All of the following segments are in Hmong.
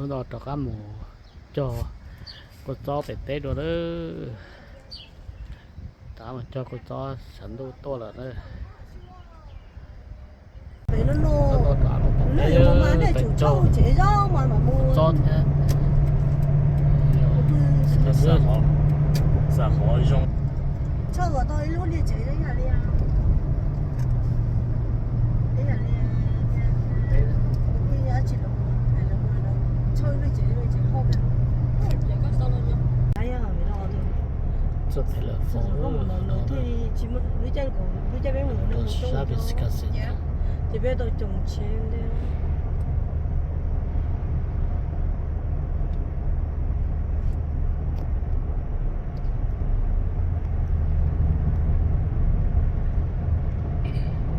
Hnub no rov qab mus cog kua txob pem teb dua lawm. Rov qab mus cog kua txob saum ntuj tuaj lawm na. Peb lub no, lub no mas nej tsum tshauj tsev zog mas mam mus txob thiab. Txawm qhov zoo. Tshauj kom tau ib lub niag tsev ib yam li, ib yam li, ib yam tsis los, los tshauj ib lub tsev, tsev hauj. Txawm phem lawm fo, lub caij, lub caij peb mus, ces peb tau coom tsheb ntej.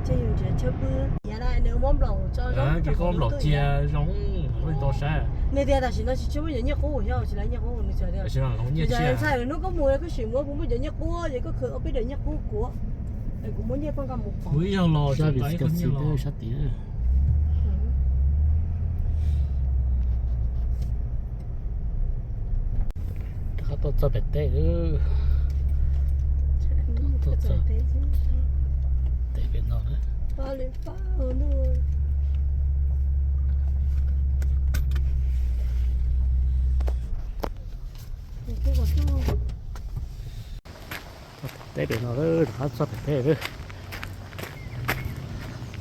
Ces yus nrhiav chaw pw, nws muab nplaum tso zoo, ces koj nplaum cia zoo, ua li tau saib. Nws tias tam sim no tsis tshua muaj cov nyiaj qub, yog tsis lawv nyiaj qub nws txawm tias, ntshai lwm hnub koj mus koj sim muab kuv muaj cov nyiaj qub, ces koj khwv ob peb daim nyiaj qub kuv, kuv muab nyiaj koj nqa mus pov. Kuv ib zaug los sab tim. Rov qab tuaj txog pem teb, tuaj txog teb pem no. Teb pem no, rov qab txog pem teb lawm.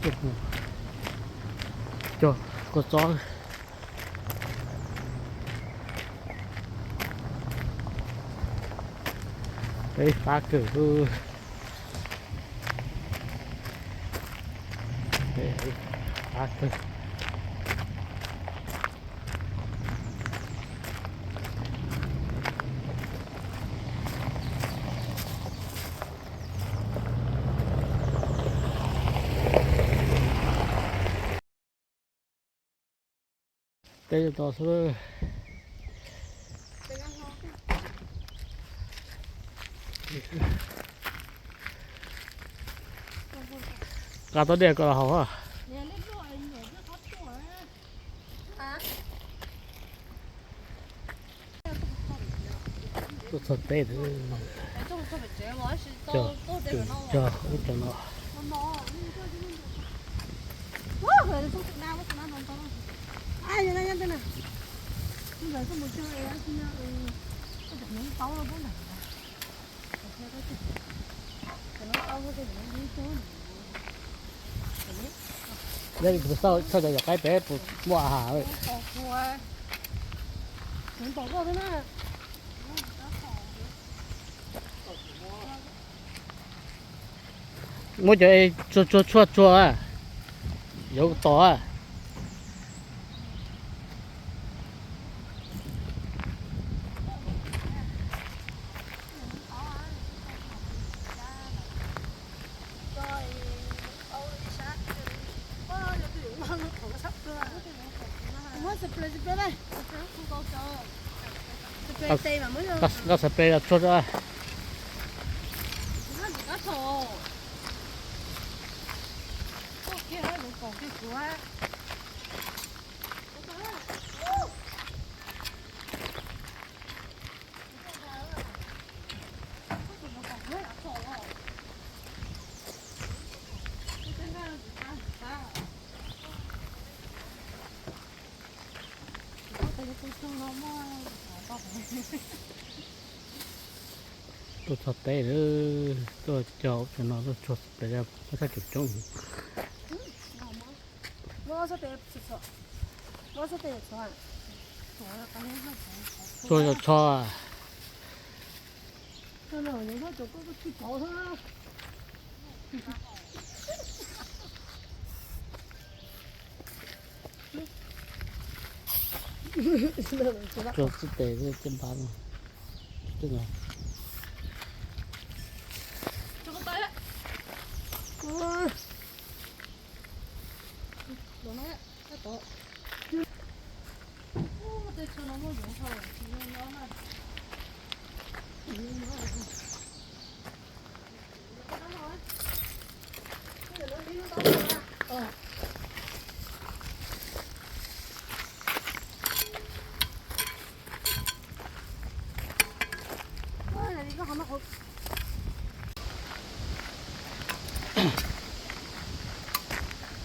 Tuaj mus cog kua txob. Peb qab kawg, peb qab kawg. Teb to xwb. Nqa tau dej ko los haus. Tuaj txog teb, cog ub cog no. Yog li kuv txawj cov yam qaib pem puas muaj a has. Muab cov tsuag tsuag tsuag tsuag, yuav tos. Nqa xav ples los tsuag tso. Tuaj txog teb lawm, tuaj cog ub cog no, tuaj tsuag pem, muaj thaj coob coob. Tsuag yog tsho. Tsuag xwb tes caj npab no.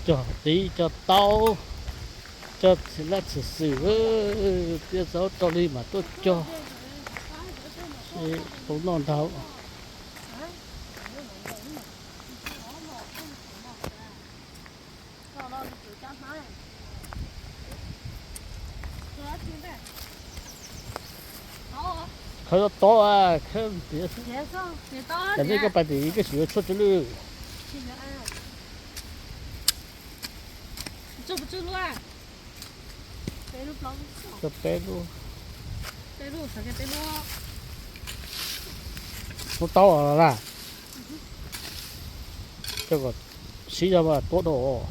Cog qib, cog taub, cog txiv laj txiv xwm, tiaj zaub rau li mas tuaj cog. Tau noj ntag. Khawb tob, khawb tias, nej koj pais tim koj sim yuav tshuaj tsis lwj. Cog peb lub, lub taub los laj, coj kom sib zog mas tuab dua.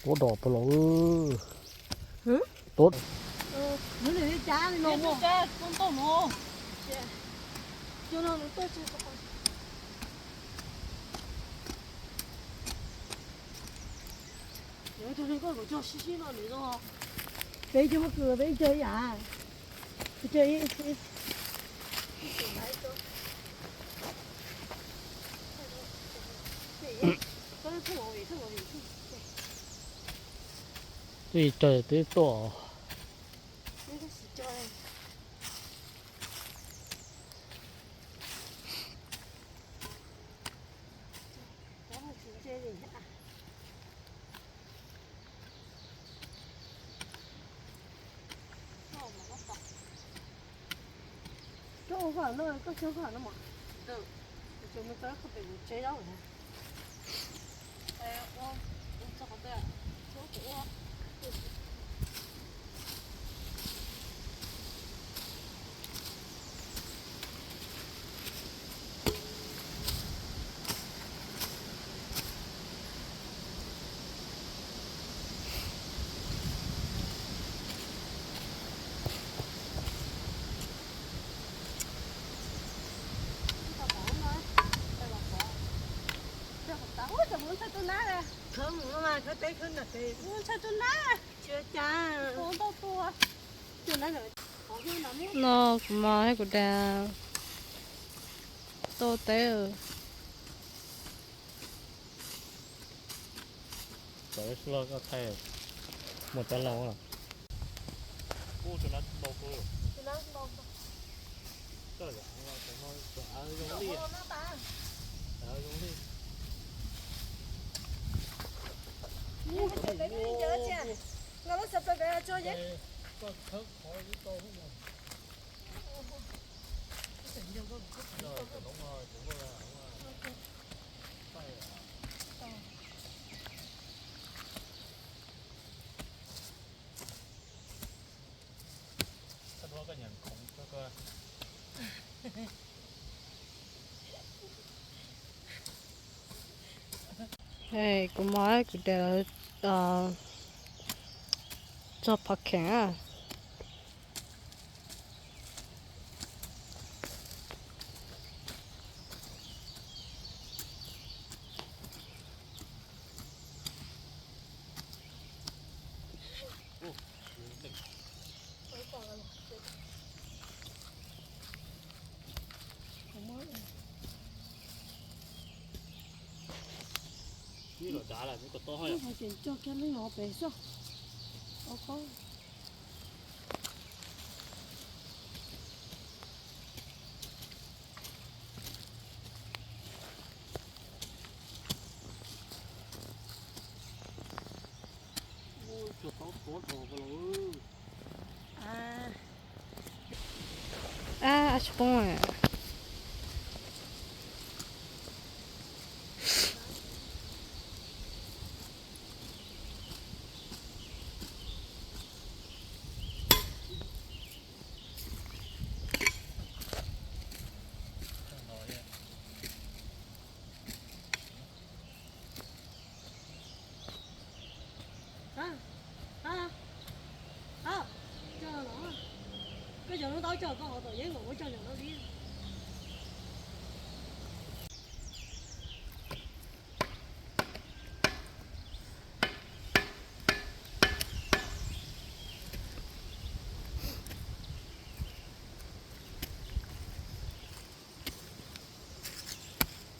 Tuab dua puas los? Tuab. Peb cov mab kws peb cog ib yam. Twb cog twb tuaj. Koj ua koj no, koj cog koj no mas. Tus cov mus txog qhov pem kuv tseb zaub lawm. Khawb mus mas khawb teb khawb nram tes. Ntshai tus nab. Ntau tus. No kuv mas kuv dag tau teb. Txawm loj koj thaij muaj cov laus. Kuj tsuas nab ntau kawg. Tsuas nab ntau. Koj zoo li, zoo li. Koj khawb qhov ib tau. Kuv mog, kuv dag lawv txog pov kheem. Tseem cog kiag leej no pem xwb. Ab, ab tsis poob. Koj cov no tau cog koj qhov tom yeeb los muab cog cov no li.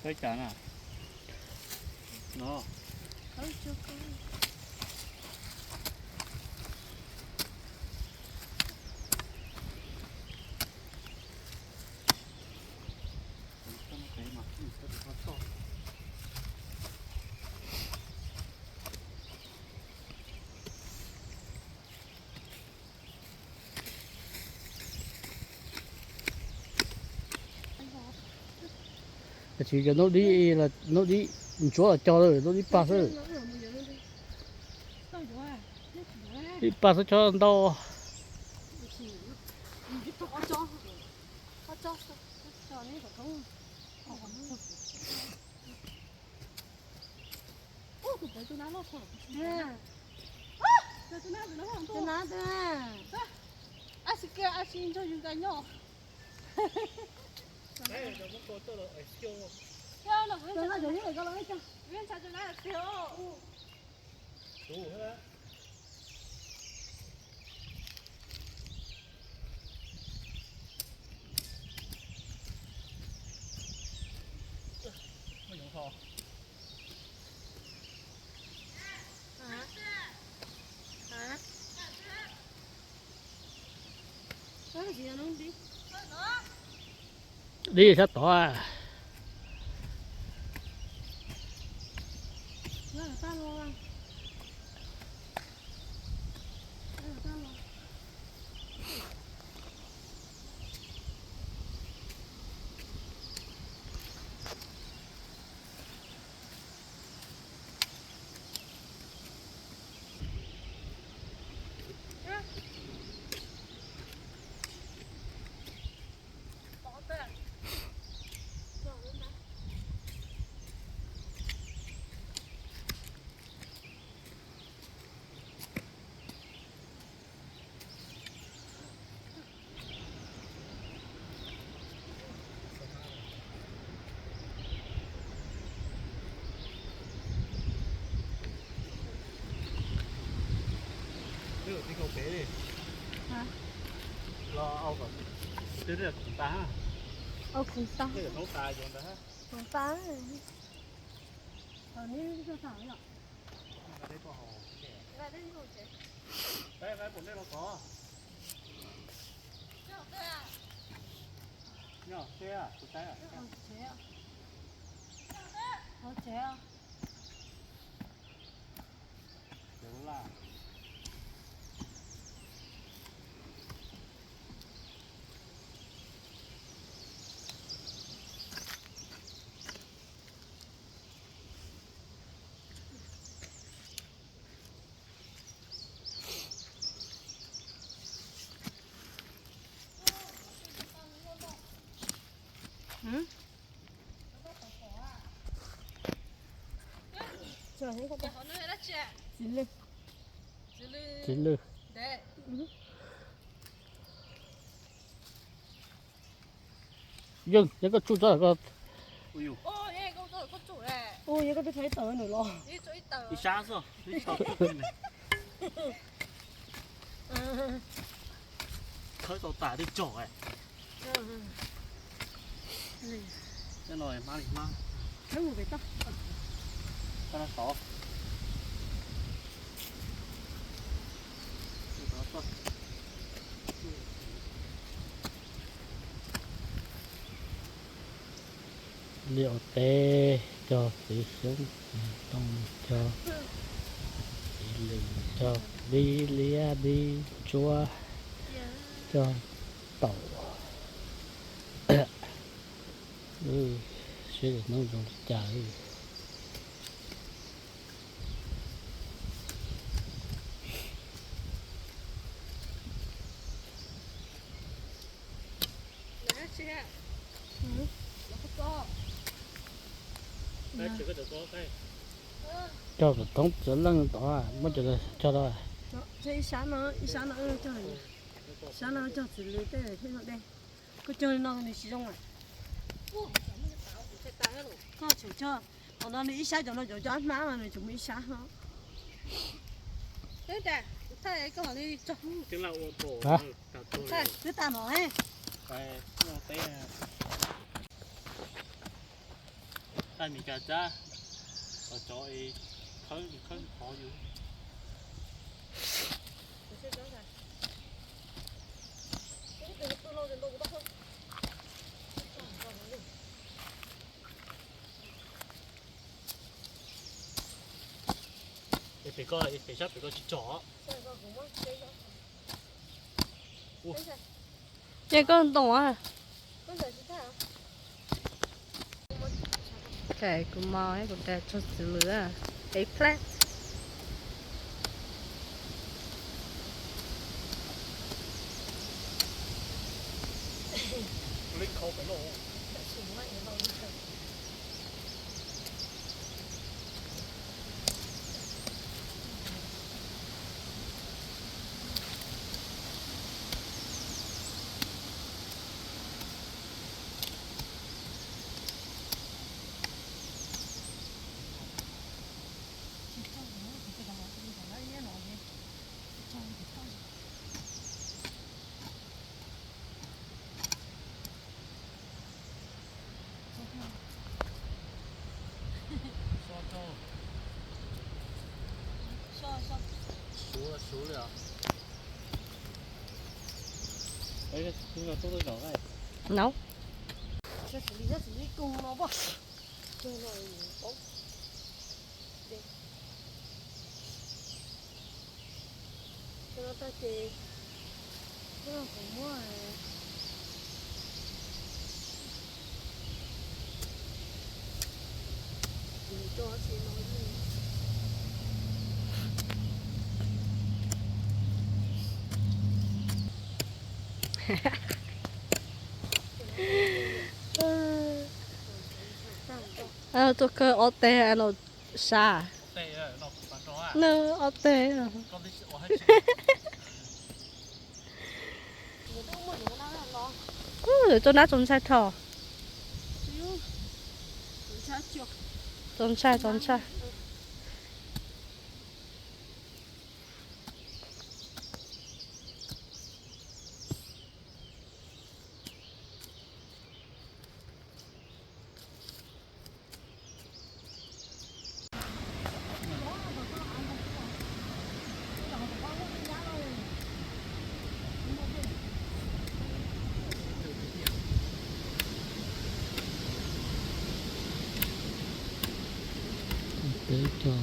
Ua cas na? No. Tsis yog nub dib, nub dib ntsuav cog lawm, nub dib pag xwb. Dib pag xwb, cog ntau. Dib sab tod. Los au kom twb khoom tas, au khoom tas, khoom tas. Txiv lwj. Yeej, yog koj tsuj tso ko. Ua, yog koj twb tso ib tawm nws los. Ib sab xwb. Khawb tau tas twb tsog. Tej no hmab li hmab. Tod. Li ua teb, cog txiv xyoob, tooj, cog txiv lws, cog dib liab, dib ntsuab, cog taum. Seb hnub zoo li cas. Cog kom thoob txiv leej tod, muab cov cog tod. Ib sab no, ib sab no, sab no cog txiv lws tej thiab no dej. Koj cog li no nws tsis zoo. Koj tseem cog, thaum no nws ib sab, cov no cov cov hmab mas nws tseem muaj ib sab no. Twb tas no. Tag Meskas cab, cov cov es khawb khawb qhov yus. Es pem ko, es pem sab pem ko tsis tsom. Ces koj ntoos. Ok, kuv mos kuv ras txog txiv lws, eggplant. No. Cov no tag ces kuv muab cov tsis no. Tuaj kawg ob teg los sav. Nws ob teg. Txaus nab txaus ntshai tho. Txaus ntshai txaus ntshai. Peb cov.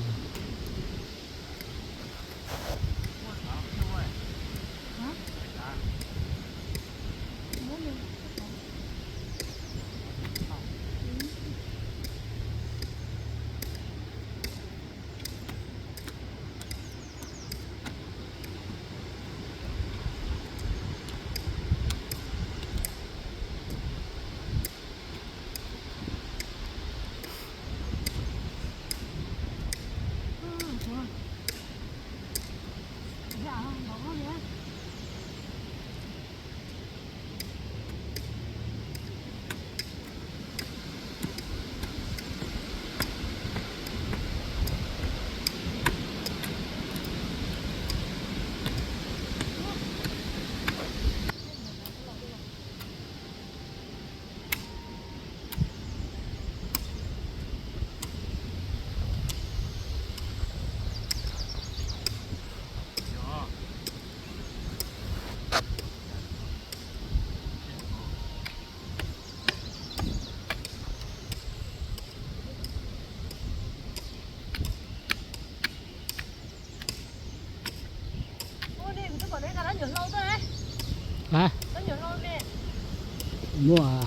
Muaj.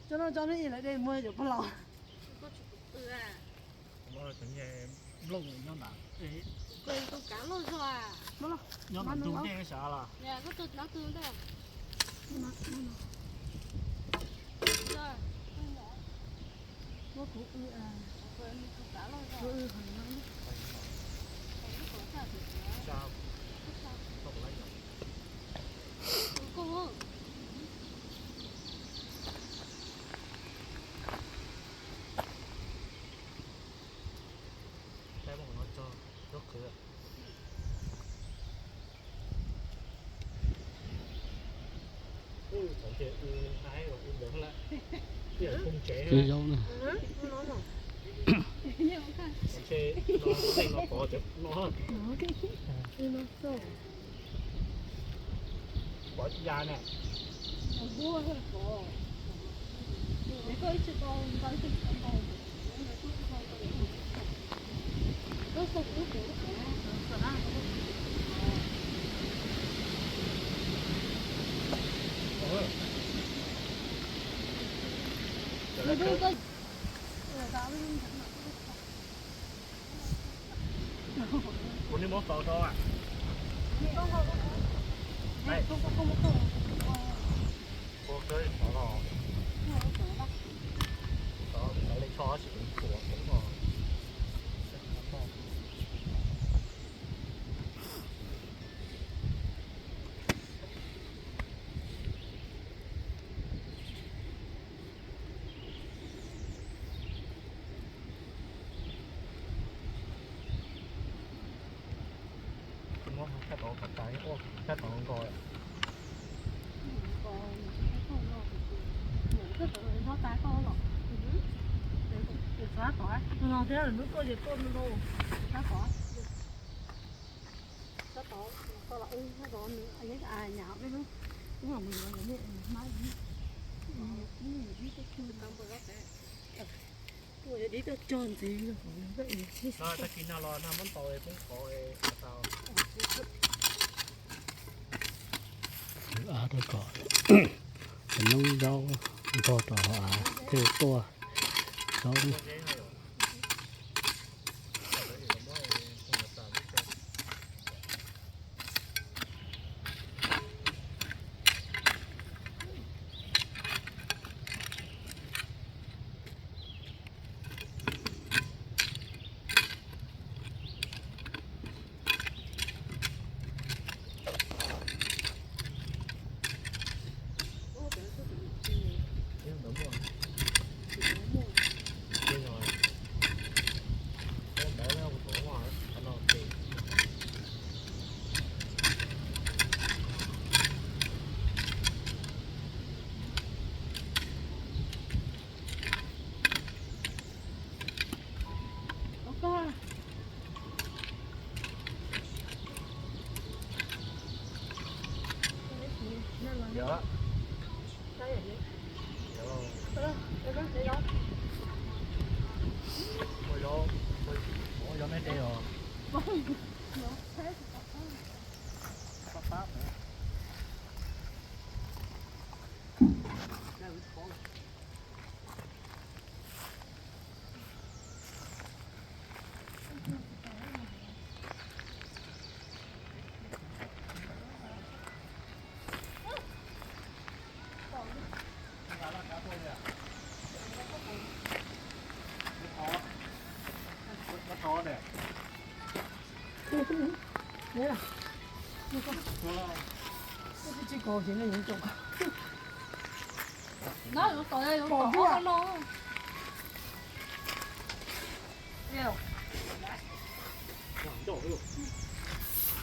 Cov no cov nej ib lawv de muag cov pog laus. Nplooj nyob ntawd. Tus kav loj zog. Nyob ntawm ntug dej sav los? Tsis zaub na. Ua nej muab faus rau. Ua kawg xov los, xov li tsho tab sis kuv tuav poob os. Muab sab tod kom tas, sab tod nkaus. Sab tod no thiab, lwm hnub tuaj ces tuaj rau sab tod. Sab tod, sab tod, sab tod nws nyam me lub, ub, mus yuav mus dib tuaj cog ntxiv. Tag kis no los nag muab ntaus poob qhov tau. Av rau kom cov noob zaub ntog rau hauv av thiaj li tuaj zaub.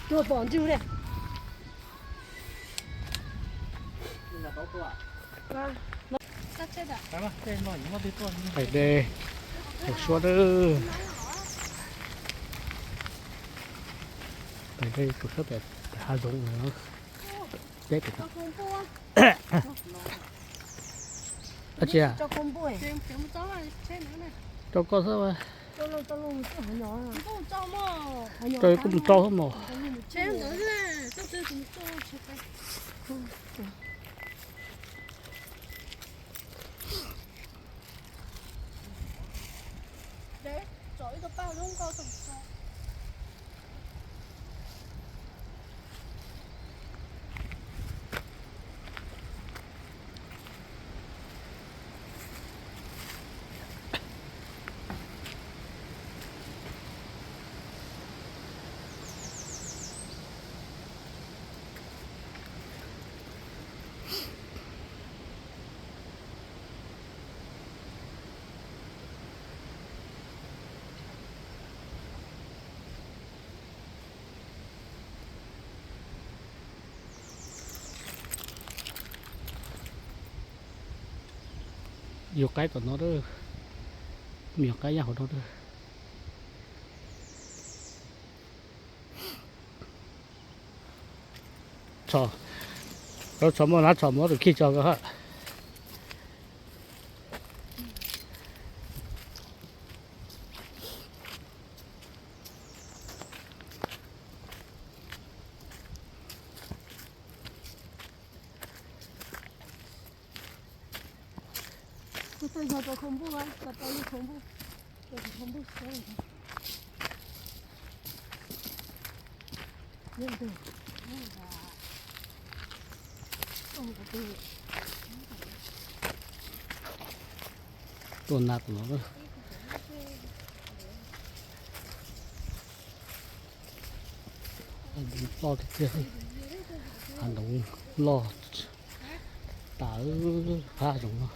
Tuaj pom ntswg li. Pais de, tus suab dawb. Pais de tus suab pem hav zoov no. Deb pem no. Dab tsi a? Rau koj xwb. Rau koj mus rau xwb mos. Yug qaib tom no, yug qaib nyob hauv no. Tso, muaj nab tso muab tus khij tso ko ha. Tuaj nab tom no. Loj tiag tiag, hav zoov loj tas phab zoov no.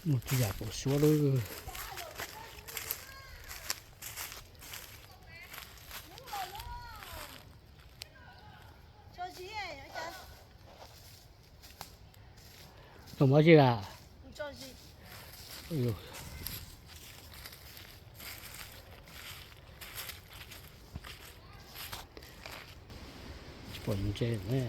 Muaj tib yam kaum suab lawm. Too mov zij a? Tsis pom ntses ne.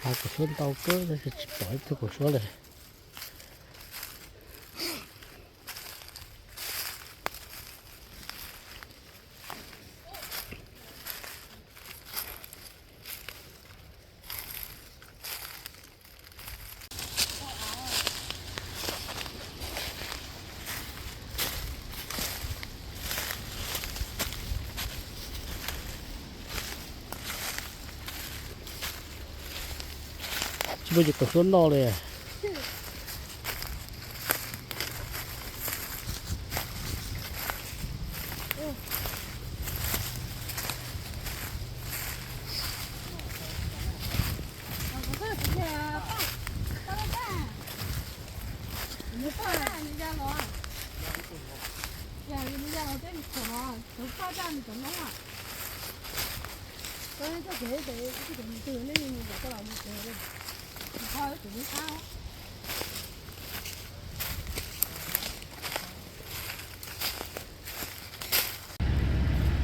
Hav kaum suab ntau kawg tab sis tsis pom ib tug kaum suab li. Tsis muaj cov kaum suab noj li.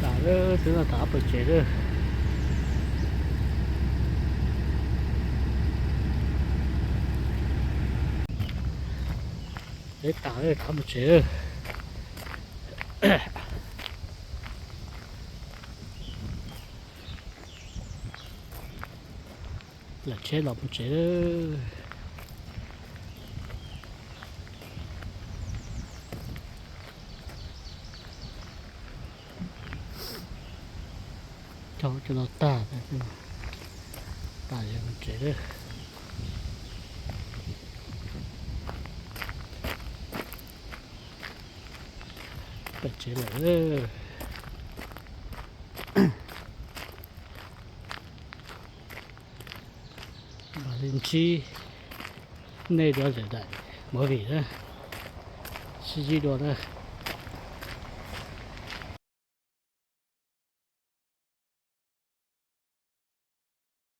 Tas lawm, twb no tas pem tsev lawm. Peb tas lawm, rov qab mus tsev lawm. Lawm tsheb los mus tsev lawm. Coj cov no tag, tas yog mus tsev lawm. Peb tsev lawm. Mam li ntsib nej rov zem daim movie na. Sib ntsib dua na.